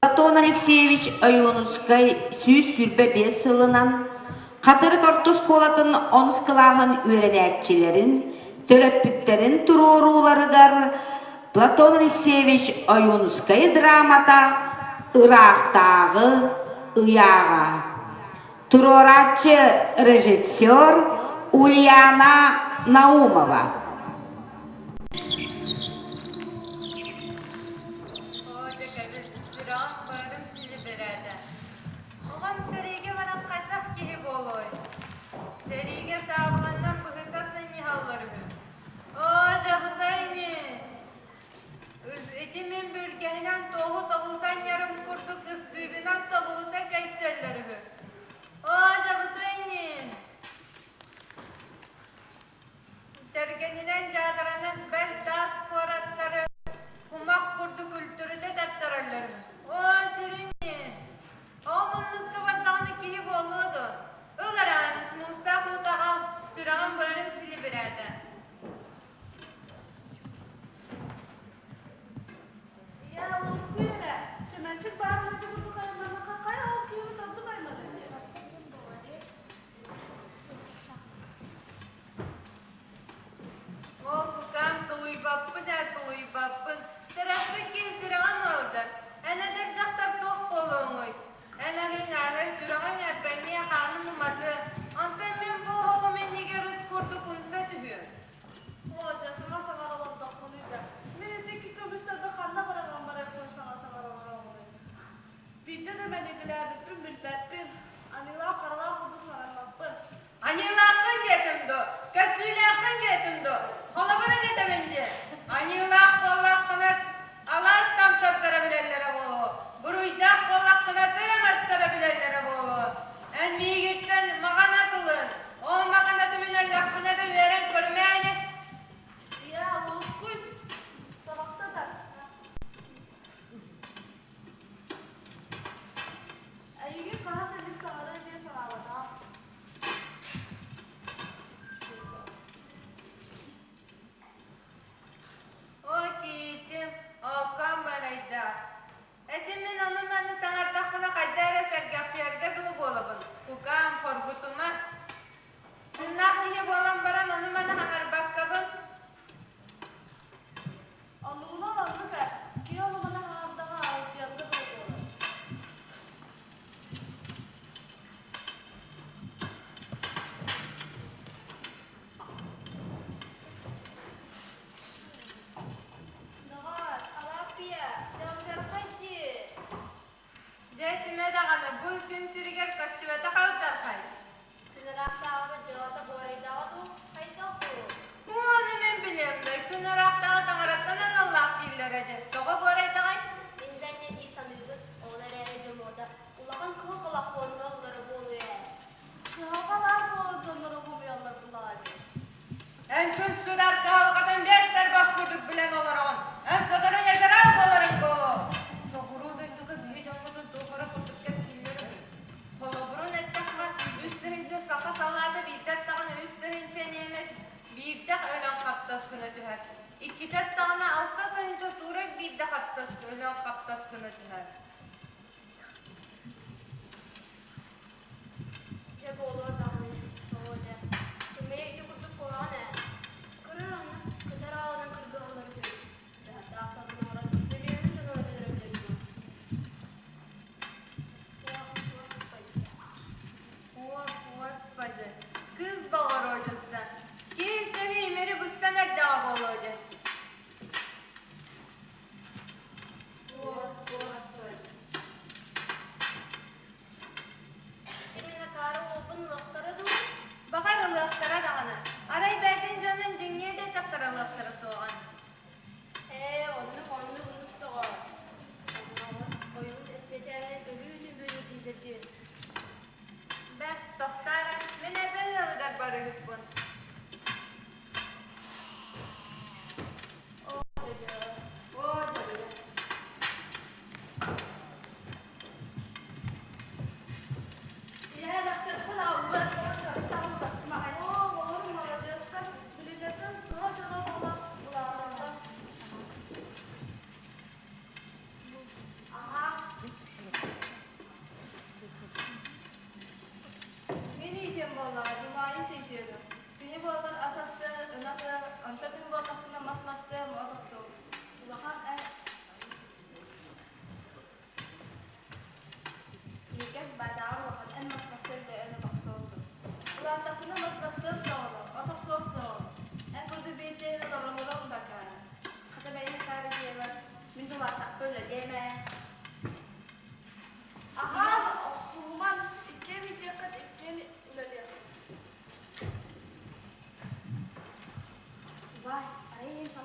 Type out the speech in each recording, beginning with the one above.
Платон Алексеевич Ойуунускай 125 сылынан Хатырык орто оскуолатын онус кылааһын үөрэнээччилэрин, төрөппүттэрин туруорууларыгар Платон Алексеевич Ойуунускай драмата «Ыраахтааҕы ыйааҕа». Туруорааччы режиссер Ульяна Наумова. Оо, дьэ кэбис, сүрэҕим быарым силибирээтэ. Оҕом сэриигэ баран хайдах киһи буолуой? Сэриигэ саабыланнан быһыта сынньыһаллар үһү. Оо, дьабытай ини! Ити мин бүргэһинэн туоһу тобулута анньарым курдук ыстыыгынан тобулута кэйсэллэр үһү. Оо, дьабытай ини! Тэргэнинэн дьадаранан бэл таас куораттары кумах курдук үлтүрүтэ тэптэрэллэр. Оо, сүрүн Оо, муннукка бардаҕына киһи буолуо дуо? Ыл эрэ, Ааныс, муустаах уута аҕал, сүрэҕим быарым силибирээтэ. Ийээ, уоскуй эрэ, Сэмэнчик баарына курдук айаннаммакка хайа ол киһибит ордук айманар диэн. Оо, кукаам, тулуйбаппын ээ, тулуйбаппын. Төрөппүт киһи сүрэҕин ыалдьар. Эн эдэр дьахтар туох буолуоҥуй? Эн аһыҥ-ааһыы, сүрэҕиҥ эппэҥниэ, хааным уматыа. Онтон мин бу оһоҕум иннигэр ыт курдук умса түһүөм. Оо, дьэ, саҥа саҥара олордоххунуй да, мин ити икки көмүстэрбин ханна быраҕан барыахпын саҥа саҥара олороҕунуй? Биирдэ да мэникилээбиппин билбэппин, аныылаах-харалаах курдук санаммаппын. Аньыылааххын диэтим дуо? Көссүүлээххин диэтим дуо? Холобурун этэбин диэн. Аньыылаах буоллаххына, алаас томтордоро билэллэрэ буолуо. Буруйдаах буоллаххына, тыа мастара билэллэрэ буолуо. Эн миигиттэн маҕан атылын, ол маҕан аты мин өллөхпүнэ да үөрэн көрүмээни. Ийээ, уоскуй, табахта да. Эйигин хаһан да илик саҥарыа диэн санаабатаҕым. Оо, киитим, оокком барайда. Эти мин ону-маны саҥардахпына хайда эрэ сэргэхсийэргэ дылы буолабын. Кукаам, хоргутума. Тыыннаах киһи буолан баран ону-маны саҥарбаккабын. Оннугунан оннук ээ, киһи ону-маны хаһаардаҕа аалдьыйарга дылы буолар. Доҕоор, Алааппыйа, дьалдьархай дии. Дьэ, этимэ даҕаны, бу күн сиригэр көстүбэтэх алдьархай. Күн ыраахтааҕыбыт дьыалата буорайдаҕа дуу, хайдах дуу? Ону мин билиэм да, күн ыраахтааҕы таҥараттан аналлаах дииллэрэ дии. Тоҕо буорайдаҕай? Мин да инньэ дии саныыбын, ол эрээри дьомуота улахан кыһыл балахуонҥа ыллара буолуо ээ. Кыһалҕа баар буолан дьоннору хомуйаллар буллаҕа дии. Эн күн судар кыһалҕатын биэс тарбах курдук билэн олороҕун. Эн сотору ньадьараал буоларыҥ буолуо. Соҕуруу дойдуга биһи дьоммутун туох эрэ курдук кэпсииллэр үһү. Холобурун эттэххэ, 3 000 саха салаата биирдэ аттаҕына 3 000 ньиэмэс биирдэ өлөн хаптас гына түһэр. Иккитэ аттаҕына 6 000 турок биирдэ хаптас өлөн хаптас гына түһэр. Дьэ буолуо даҕаны, тоҕо дьэ, сымыйа ити курдук куһаҕан ээ. Көрөр онно, көтөр аалынан кыргыһаллар үһү. Дьаһадаах салгын оҥорон мөлүйүөнүн дьону өлөрөллөр үһү. О, Господи! О, Господи! Кыыс Боҕоруодьусса, киһи сөһү имири быстан эрдэҕэ буолуо дьэ. О, Господи! Ити мин акаары уолбун ылыахтара.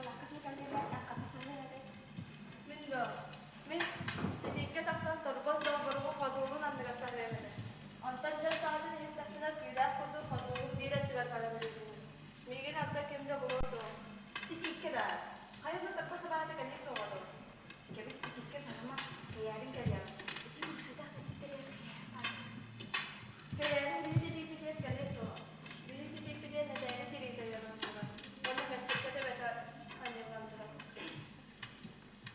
Саллаакка тылы кэллиэбэ хата сыллар эбит. Мин да, мин титииккэ тахсан торбос долборугу ходуолун анныгар саһыам этэ. Онтон дьон саҥатын иһиттэхпинэ күүлээх курдук ходуолун биир өттүгэр баран өлүүһүбүн. Миигин антан ким да булуо суох. Титииккэ да, хайа да торбос абаата кэлиэ суоҕа дуо? Кэбис титииккэ саһыма, кэйээрин кэлиэҕэ. Ити үксэтэх титииктэригэр кэйээрин баара. Кэйээрин биһи титиикпитигэр кэлиэ суоҕа. Биһи титиикпитигэр нэтээри тириитэ ыйанан турар. Уонна мэччиккэ төбөтө анньыллан турар.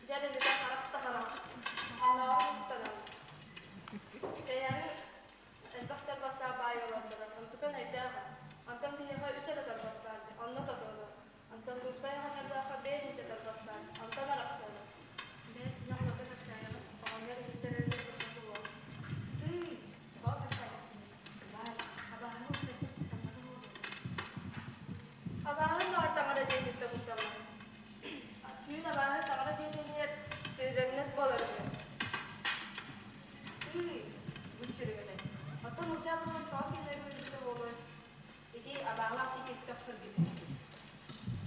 Дьэ эрэнитэ харах да харах. Оннооҕор уһуктанан. Кэйээрин элбэх торбостоох баай олордорор. Онтукан өйдөөх ээ. Онтон биһиэхэ үс эрэ торбос баар дии. Онно тотуолар. Онтон быыпсай оҕонньордооххо биэс торбос баар. Онтон арахсыалар. Бэл, дьоҥҥото кэпсээйэҕит, оҕонньор иһиттэрэр курдук буолуо. Тыый, тоҕо кэпсээбэккиний? Баай, абааһы уопсайбыт куттаммата буолуо. Абааһы баҕар таҥара дьиэтиттэн кутталлар. Түүн абааһы таҥара дьиэтинигэр сирдэринэс буолар үһү. Тыый, бу сиригэтэ. Оттон ылдьаа буолан тоҕо кинилэри өлбүтэ буолуой? Ити абаалаах тиити охсор киһи.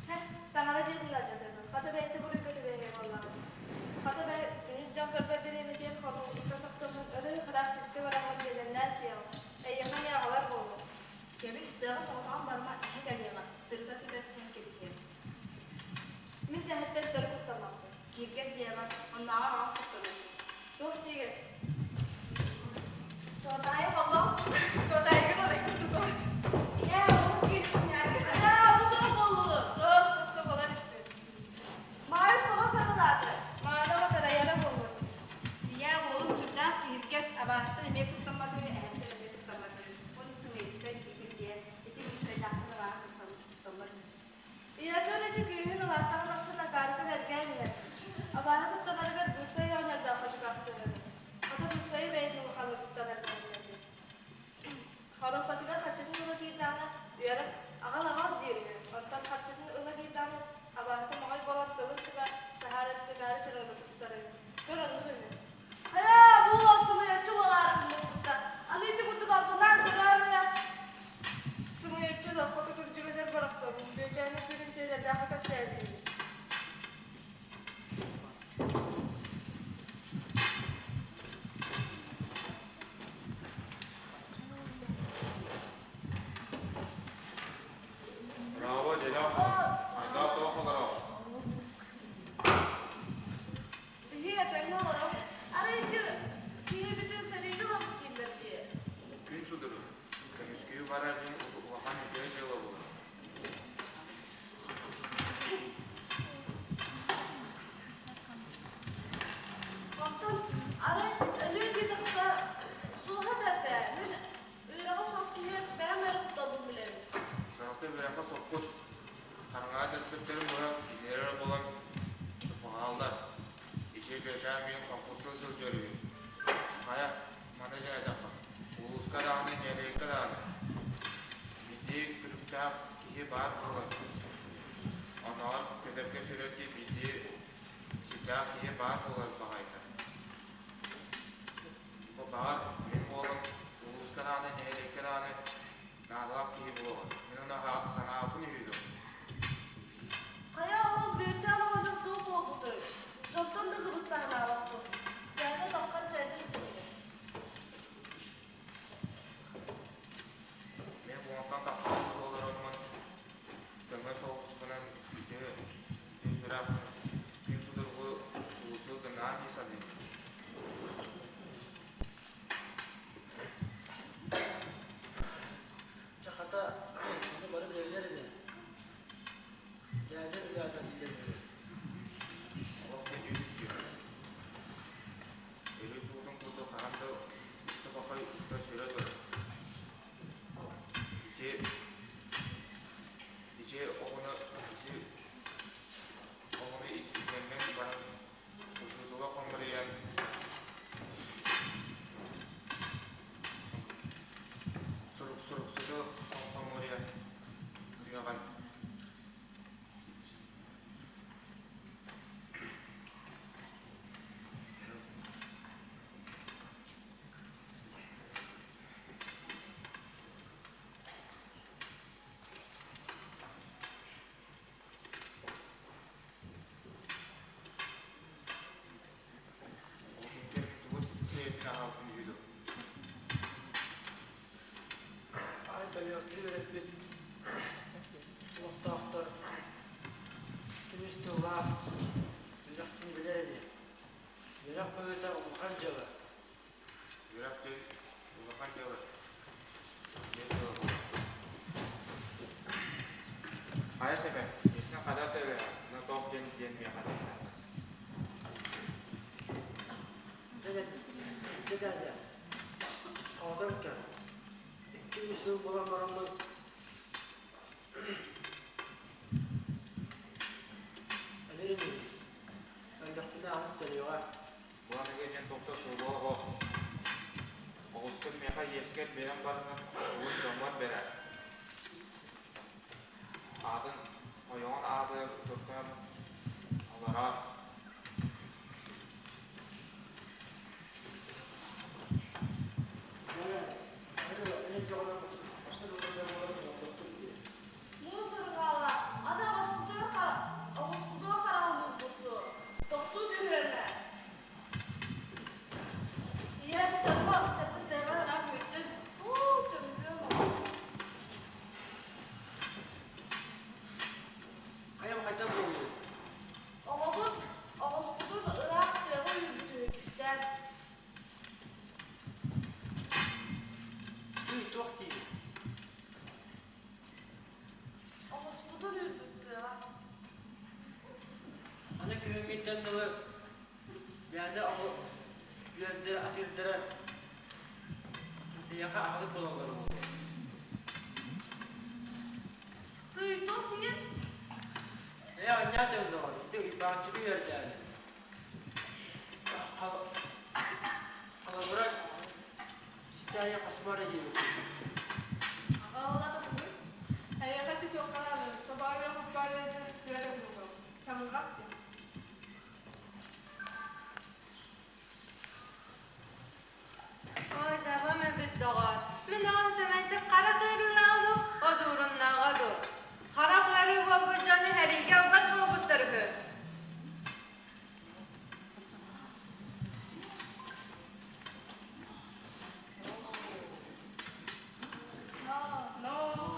Һэ, таҥара дьиэтин алдьатыаҕын. Хата бэйэтэ буруйга түбэһиэ буоллаҕа. Хата бэйэ күнүс дьон көрбөт бириэмэтигэр хонуугуттан тахсаммын өрө ыраах сискэ бараммын дьиэлэннээн сиэҕим. Эйиэхэ эмиэ аҕалар буолуо. Кэбис, тыаҕа соҕотоҕун барыма, эһэ кэлиэҕэ, тырыта түбэссэн кэбиһиэ. Мин тэһиттэн төрүт куттаммаппын. Кииргэ сиэҕэ, оннооҕор аҕам куттанар. Туох диигин? Чуотаайы холлоох. Чуотаайыгын оройгун тутуо. Ийээ, олох киирсиҥҥээри Аа, бу туох буоллугут? Суох, туох буолар үппүт. Маайыс тоҕо саталаата? Маана батарайара буолуо. Ийээ, уолум сүрдээх киһиргэс, абааһыттан эмиэ куттаммат үһү, эһэттэн эмиэ куттаммат үһү. Уонна сымыйаччыта итирик диэн, ити быыпсайдаахтан абааһы куттаммат үһү. Ийэкэр ити кыыһын улааттаҕын ахсын акаарыта бэргээн иһэр. Абааһы куттанарыгар быыпсай оҕонньордооххо дьукаахтыырын. Хата быыпсайы бэйэтин улаханнык куттанар диэн Хоруоппатыгар харчытын ыла киирдэҕинэ, үөрэн аҕал-аҕал диир үһү. Оттон харчытын ыла киирдэҕинэ, абааһыта моҕой буолан тылын сыба таһаарар тыгаары чырыына тустар үһү. Көр оннук үһү. Хайаа, бу уол сымыйаччы буолаары гыммыппыт Аны ити курдук албыннаан көрөөрү Сымыйаччы да хоту күрдьүгэтэр барахсабын, Бүөчээни сүрүн сиэлэрдээххэ кэпсээбитим. Браво, дядя! Ардаа тоох олороо? Биһиги этэҥҥэ олорон, арай ити киһибитин сэриигэ ылабыт дииллэр дии. Күн судуру, көмүскүү барар дьон улахан үтүө дьыала буолар. Онтон арай өлүү диэтэххэ суоһа бэрт ээ. Мин үөрэҕэ суох киһи бэйэм эрэ кутталбын билэбин. Сорохтор үөрэххэ соппут, хараҥаҕа түспүттэрин быһа кинилэр эрэ буолан туппаҕаллар. Ити Бүөкээн миигин конкурска сылдьар үһү. Хайа, маны дьаһайдахха, улууска даҕаны, нэһилиэккэ даҕаны биирдии күлүктээх киһи баар буолар. Оннооҕор көтөргө сүрэр дии биирдии сирдээх киһи баар буолар баҕайыта. Бу баҕар, мин буолан улууска даҕаны, нэһилиэккэ даҕаны наадалаах киһи буолуоҕа. Мин ону санаабыппын үһү дуо? Хайа ол Бүөчээн оҕонньор туох буолбутой? Дьонтон да кыбыстаһынаабаппын. Бэйэтэ таххан чайда истибитэ. Мин уонтан тахсан олороммун көмө соҕуспунан үтүө үтүө сүрэх күн судургу сулусу гынаан дии саныыбын. Чэ, хата, ону бары билэллэр ини. Дьээдьэ үлэҕэ дииллэр үһү. Олох бүтүүтүк Өлүү суутун курдук хаһан да уста-бахай уста сүрэ турар. Ити ити оҕону ити оҕону итиннэн баран учуутала хомуруйан сурук суруксуту хомуруйан үөҕэн Хайа Сэмэн, иэскин хата төлөө, на туох диэн диэн миэхэ этэ. Дьэ дядя, оҕотон кэл. Икки-үс сыл буолан бараммын өлөр инибин. Өллөхпүнэ аҕыс төрүөҕэ. Буолан диэн тохто суолуо оһох. Оҕускун миэхэ иэскэр биэрэн бараҥҥын угун дьоҥҥор бэрээр. Аатын, ойоҕун аатыгар туттан олороор. Муус ырҕаала, аны оҕуспутугар хараҕын Тохтуу түһүөмэ. Ийэ, тылба ыстаппыт тыаҕа ыраах үүттүн. Уу, тымтыам оҕо. Хайам хайдах буоллуй? Оҕобут оҕуспутун ыраах тыаҕа үүрбүтүн кистээн. Үй, туох диибин? Оҕуспутун үүрбүт тыаҕа. Аны күһүҥҥүттэн дылы дьээдэ оҕо үөрдэрэ атыырдара эйиэхэ аҕалык буолаллар буолуо. Тыый, туох диигин? Ээ, анньаа тыллаҕын, ити Уйбаанчыгы үөрдээри. Холобура, истээйи хосмор диэбит. Аҕа уола тугуй? Эйиэхэ ити туохха наадый? Собоорго хоспоорго диэн сүөрэ буолуо. Чамырҕах диэн. Ой, дьабам эбит доҕор. Мин оҕом Сэмэнчик хара кыырыылааҕа дуу, одууруннааҕа дуу? Хара ыарыы буолбут дьону сэриигэ ылбат буолбуттар үһү. No, no.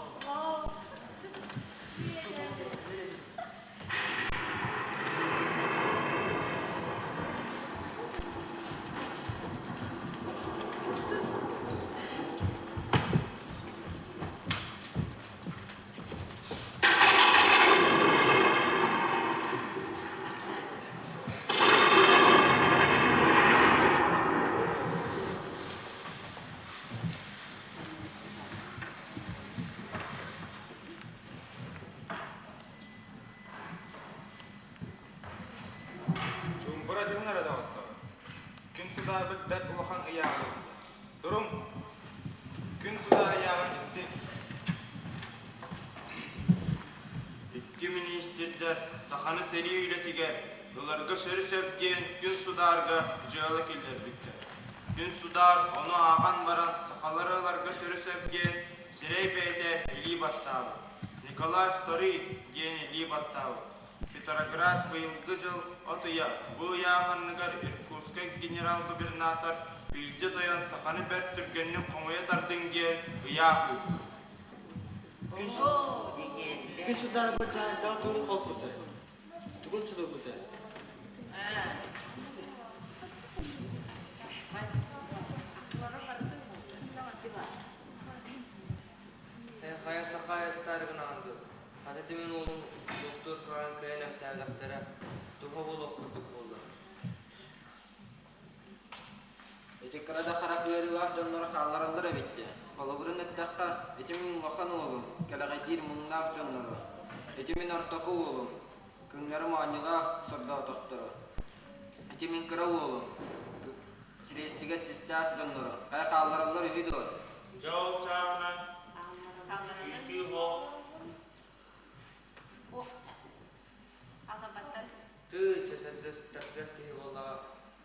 Чуумпура түһэн эрэ доҕоттор. Күн судаарбыт бэрт улахан ыйааҕын. Туруҥ! Күн судаар ыйааҕын истиҥ. Икки миниистирдэр саханы сэрии үлэтигэр ыларга сөрү-сөп диэн күн судаарга дьыала киллэрбиттэр. Күн судаар ону ааҕан баран сахалары ыларга сөрү-сөп диэн сирэй бэйэтэ илии баттаабыт. Николай II диэн илии баттаабыт. Петроград быйылгы дьыл от ыйа бу ыйаах анныгар Иркутскай генерал-губернатор Пильзе тойон саханы бэрт түргэнник хомуйа тардыҥ диэн ыйаах ыыппыт. Күн судаарбыт дьаһайдаах тугун холкута? Тугун судургута? Хайа саха айаттаары гынаҕын дуу? Хата тимин уолун бултуур кыраан кыайан эмтээбэтэхтэрэ, туһа буолуох курдук буолла. Ити кыра да харах ыарыылаах дьоннору хааллараллар эбит дии. Холобурун эттэххэ, ити мин улахан уолум, кэлэҕэйдиир муҥнаах дьоннору. Ити мин ортоку уолум, күҥнэрэ моонньулаах сордоотохторо. Ити мин кыра уолум, сириэстигэ систээх дьоннору. Хайа хааллараллар үһү дуо? Дьэ ол чааһынан ыытыы оһох Тыы чэсэрдэс тардыас киһи буоллаҕа.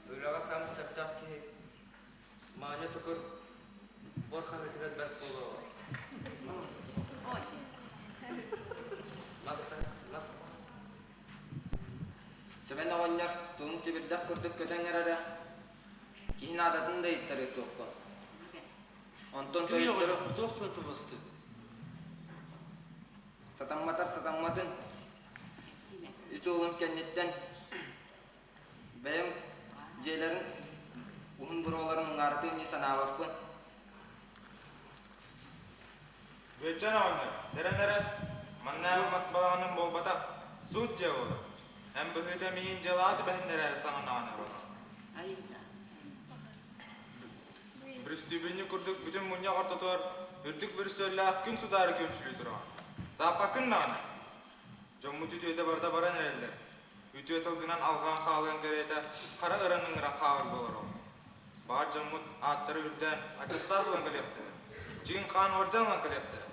Үлэҕэ саамай сөптөөх киһи Маня Тукур буор хаһыытыгар бэрт буолуоҕа. Мас мас Сэмэн оҕонньор тулун сибирдэх курдук көтөн эрэрэ, киһи наадатын да ыйыттарыа суоххун. Онтон тойоттору Туох тылы Сатамматар сатамматын ис уолун кэнниттэн бэйэм дьиэлэрин уһун буруоларын уҥаарытыым дии санаабаппын. Бүөччэн оҕонньор, сэрэн эрэ, маннааҕы мас балаҕаны Быһыта миин дьыалаҕа түбэһиннэрээри саҥанаҕын эбит. Бүрүстүүбүнньүк курдук бүтүн мунньах ортотугар үрдүк бүрүстүөллээх күн судаары күөмчүлүү тураҕын. Сааппаккын даҕаны. Дьоммут үтүөтэ барыта баран эрэллэр. Үтүө тылгынан алҕаан хаалыан кэриэтэ хара ыран ыҥыран хааларга олороҕун. Баар дьоммут ааттара үрдээн, аччастаах ылан кэлиэхтэрэ. Дьиҥ хаан уордьан ылан кэлиэхтэрэ.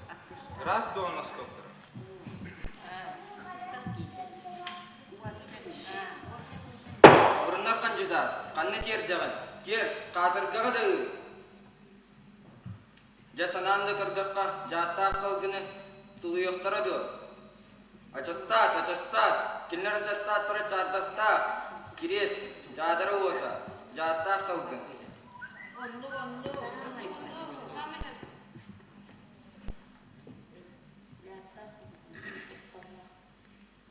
Ыраас дуон остуохтара. Хабырыннар хандьыдаат, ханна тиэрдэҕин? Тиэр, хаатыргаҕа да ыы. Дьэ санаан да көрдөххө, дьааттаах салгыны тулуйуохтара дуо? Ачастаат, ачастаат, кинилэр ачастааттара чаардаттаах, кириэс, дьаадара уота, дьааттаах салгын.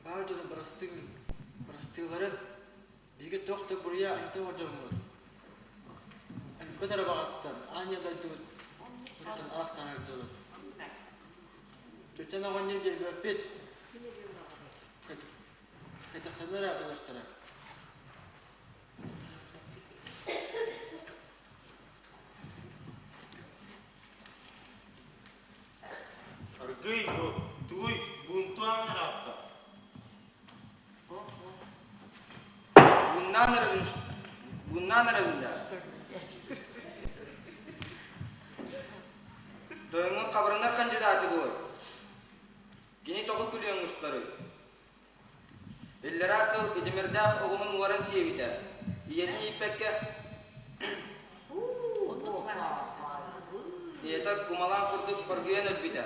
Баар дьону бырастыы, бырастыыларын, биһиги туох да буруйа айта дьоммут. Өлбөт эрэ баҕаттан, аан дойдубут туттан аастаан дьолут. Чөчөн оҕонньор биэрбэппит. Кэтэхтэнэ эрэ ылыахтара. Аргыый бу, тугуй, бунтуаҥ ыраатта. Буннаан эрэ буннаан эрэ да. Тойоҥҥун хабырынар хандьыдааты буой. Кини тоҕо күлүөҥ устарый? Иллэрээ сыл Идимирдээх оҕуһун уоран сиэбитэ. Ийэтин ииппэккэ ийэтэ кумалаан курдук хоргуйан өлбүтэ.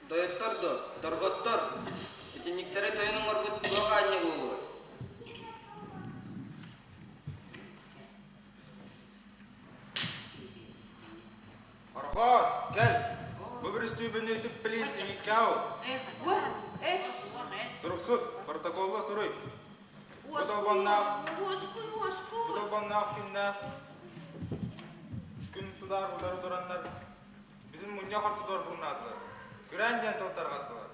Тойоттор дуо, торҕоттор, итинниктэрэ тойон оҥорбут туох аанньа буолуой? Орхоор, кэл! Бу бүрүстүүбүнү сиппилиин сиһиккэ Суруксут, протоколла суруй. Бу толбонноох, бу толбонноох күннээх күн судаар утары тураннар бүтүн мунньах ортотугар буҥнаатылар. Күрээн диэн тыл тарҕаттылар.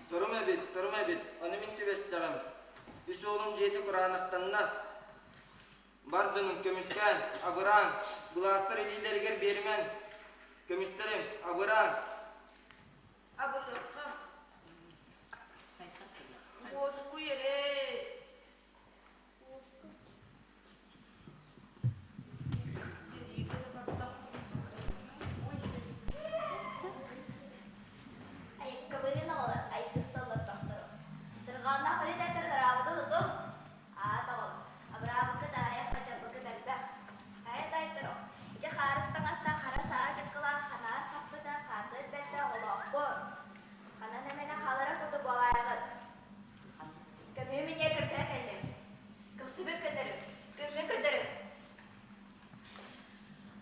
Сорум эбит, сорум эбит, ону мин түбэстэҕим. Үс уолум дьиэтэ кураанахтанна. Бар дьонум көмүскээн, абыраан, былаастар илиилэригэр биэримэн. Көмүстэрим, абыраан. Абытырҕа. Уоскуй эрэ. Айыккабырын оҕолор айгыста олордохторо. Дырҕааннаах өрүтээттэр дыраабыта тутуҥ. Аат оҕол, абыраабыкка таайах хачарбыкка элбэх. Хайа таайтарох, ити хаарыс таҥастаах хара саа дьыккылаах ханаар хаппыта хаардыт бэрдэ оҕолоохпун. Ханан эмэнэ хаалара курдук буолаайаҕыт. Көмүө миниэ көрдөһө кэллим. Көхсүбүн көннөрүҥ, күммүн көрдөрүҥ.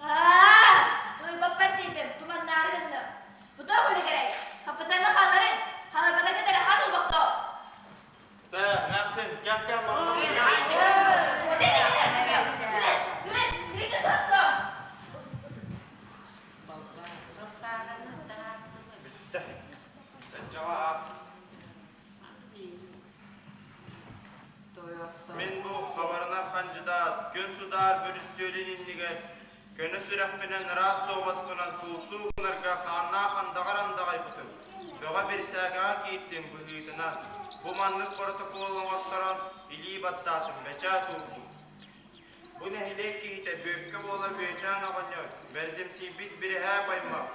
Аа, тулуйбаппар тиийдим, туманнаары гынным. Бутуох үлүгэрэй, хаппытаны хааларын, халарбата кытары хан улбахто. Бэ, Махсин, кэм-кэм Бүттэ. Саччаҕа аах. Мин бу хабарынар хандьыдаат, күн судаар бүрүстүөлүн иннигэр көнө сүрэхпинэн ыраас суобаспынан суусуу гынарга хааннаах андаҕар андаҕайбытым. Бөҕө бирисээгэҕэ киирдим быһыытынан, бу маннык боротокуол оҥорторон илии баттаатым, бэчээт уурдум. Бу нэһилиэк киһитэ Бүөккэ буола Бүөчээн оҕонньор, бэрдимсийбит бирэһээп аймах,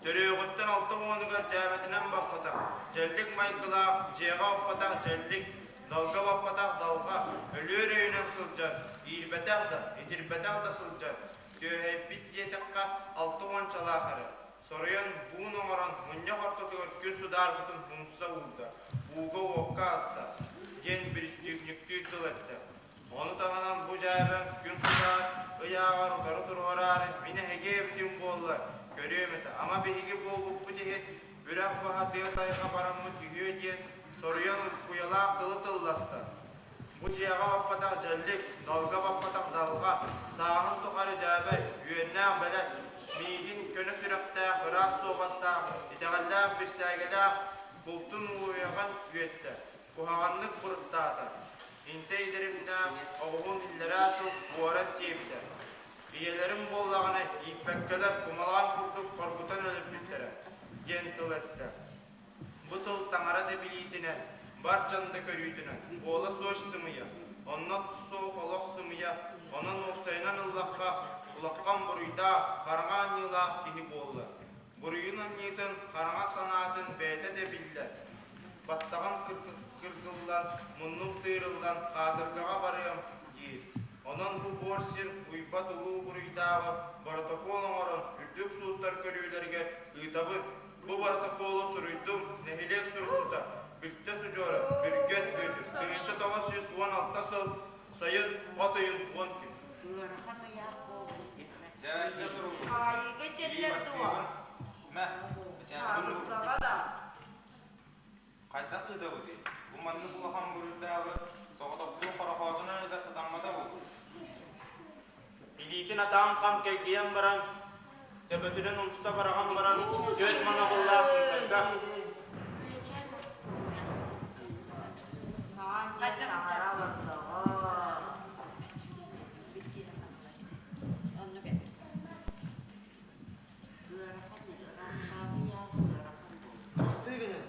төрүөҕүттэн алта уонугар дьээбэтинэн баппатах, дьэллик майгылаах, дьиэҕэ оппотох дьэллик, далга баппатах далга, өлүөр өйүнэн сылдьар, иирбэтэх да, итирбэтэх да сылдьар, түөһэйбит диэтэххэ алта уончалаах эрэ, соруйан буун оҥорон мунньах ортотугар күн судаарбытын умса уурда, ууга-уокка аста, диэн биристүүпньүктүүр тыл эттэ. Ону таһынан бу дьээбэм күн сытаар ыйааҕар утары туруораары мин эһиги эбитим буоллар, көрүөм этэ, ама биһиги буолбуппут иһин үрэх баһа тыа тайҕа бараммыт үһүө диэн соруйан уркуйалаах тылы тылласта. Бу дьиэҕэ баппатах дьэллик, далга баппатах далга, сааһын тухары дьээбэ, үөннээх бэлэс, миигин көнө сүрэхтээх, ыраас суобастаах, итэҕэллээх, бирсээгэлээх бултун уоруйаҕын үөттэ, куһаҕаннык буруттаата. Интэ идэримнээх оҕуһун иллэрээ сыл уоран сиэбитэ. Ийэлэрим буоллаҕына ииппэккэлэр кумалаан курдук хоргутан өлөрбүттэрэ, диэн тыл эттэ. Бу тыл таҥара да билиитинэн, бар дьон да көрүүтүнэн буола суох сымыйа, онно суох олох сымыйа, онон уопсайынан ыллахха, улахан буруйдаах, хараҥа аньыылаах киһи буолла. Буруйун аньыытын, хараҥа санаатын бэйэтэ да биллэр. Баттаҕым кыргыллан, муннум тыырыллан, хаатыргаҕа барыам диир. Онон бу буор сир уйбат улуу буруйдааҕы боротокуол оҥорон үрдүк сууттар көрүүлэригэр ыытабын. Бу боротокуолу суруйдум, нэһилиэк суруксута, Бүлтэ судьуора, Бүргэс Бүөтүр, 1996 сыл сайын от ыйын 10 күн. Ыарахан ыйаах буолбут диэххэ. Дьэ, суруллубут. Хаайыыга этэллэр дуо? Мэ, Хайдах ыытабытый? Бу маннык улахан буруйдааҕы соҕотохтуу хорохоотунан ыытар сатаммата буолуо. Илиитин атаҕын хам кэлгийэн баран, төбөтүнэн умса бараҕан баран, түөрт манабыллаах ыытарга Саҥара олордоҕо. Бырастыы гынын.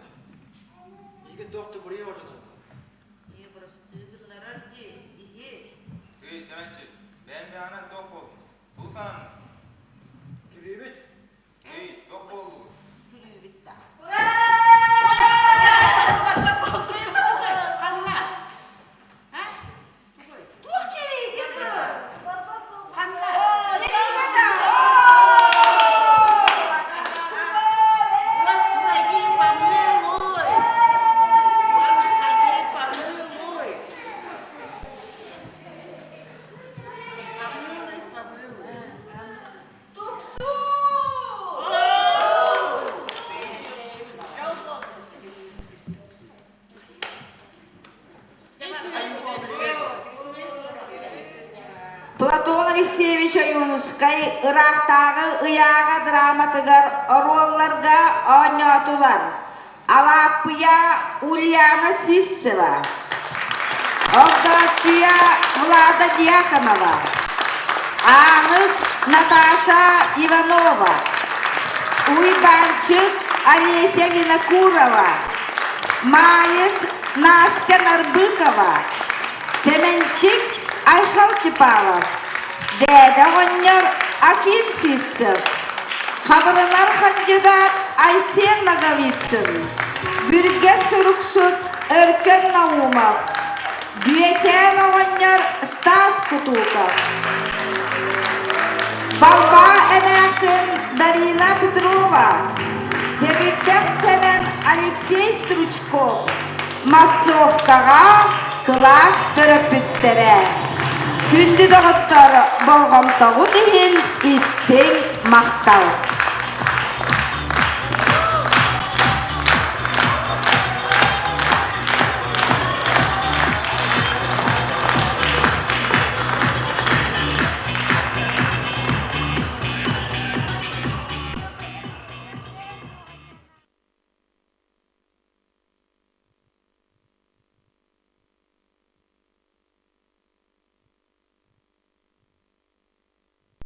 Биһиги туох да буруйа ордонор. Ийэ бырастыы гыннарар дии, иһи. Тыый, Сэмэнчик, бэйэм бэйэҕинэн туох буоллуҥ? Тугу сананныҥ? Күлүүбүт. Тыый, туох буоллугут? Күлүүбүт да. Ханна? Туох чэриги Ханна? Господи, помилуй! Господи, помилуй! Помилуй, помилуй! Тупсуу! Платон Алексеевич Ойуунускай ыраахтааҕы ыйааҕа драматыгар оруолларга оонньоотулар Алааппыйа Ульяна Сивцева, Огдооччуйа Влада Дьяконова, Ааҥыс Наташа Иванова, Уйбаанчык Олеся Винокурова, Маайыс Настя Нарбыкова, Сэмэнчик Айхал Чепалов, Дээдэ оҕонньор Аким Сивцев, Хабырылар хандьыдаат Айсен Ноговицын, Бүргэс суруксут Өркөн Наумов, Бүөчээн оҕонньор Стас Кутуков, Балбаа эмээхсин Дарина Петрова, Сэбирдэх Сэмэн Алексей Стручков, Массовкаҕа кылаас төрөппүттэрэ. Күндү доҕоттор, болҕомтоҕут иһин истиҥ махтал!